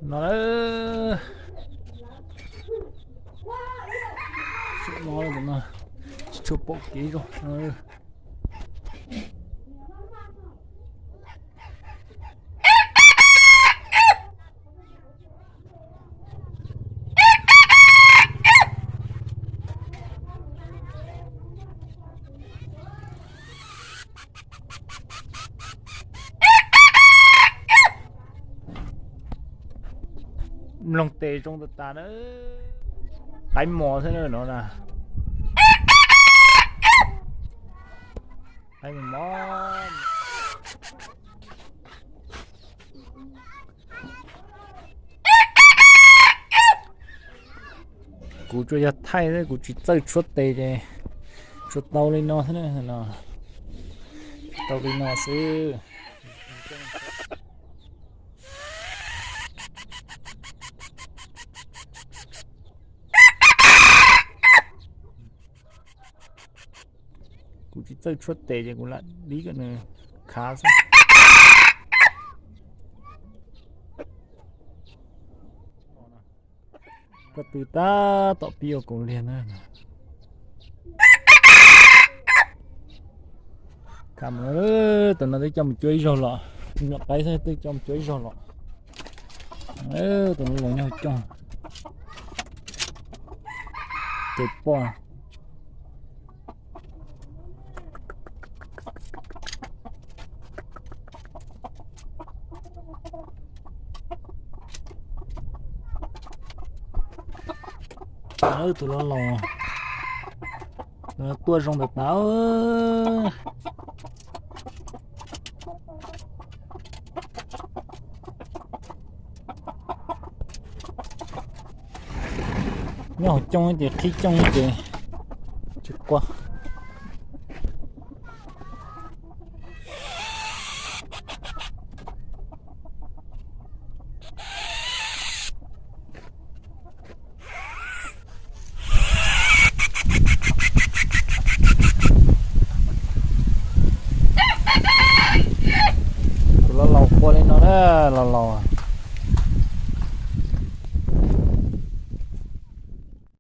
No, no, tsis tshua pom kev zoo. Mloog tes zoo tas tas na. Qaib mos thiab na no na. Qaib mos. Kuv tsuas yog thaij xwb, kuv tsis txawj tshuab tes ces tsuas tau li no xwb na. Tau li no xwb. Kuv tsis txawj tshuab tes ces kuv lam dib kom nws khav xwb. Koj tw tab tom pib ua kuv liag na. Khav mus, tus no twb coj mus cuab ib zaug los, nyuam qaib xwb twb coj mus cuab ib zaug los. Tus no los nyob cooj. Ces poj. Tus los laus, tuaj zoo tas tas. Nyob hauv cooj ces qhib cooj ces tsis quaj. Tus los laus qua li no na, los laus.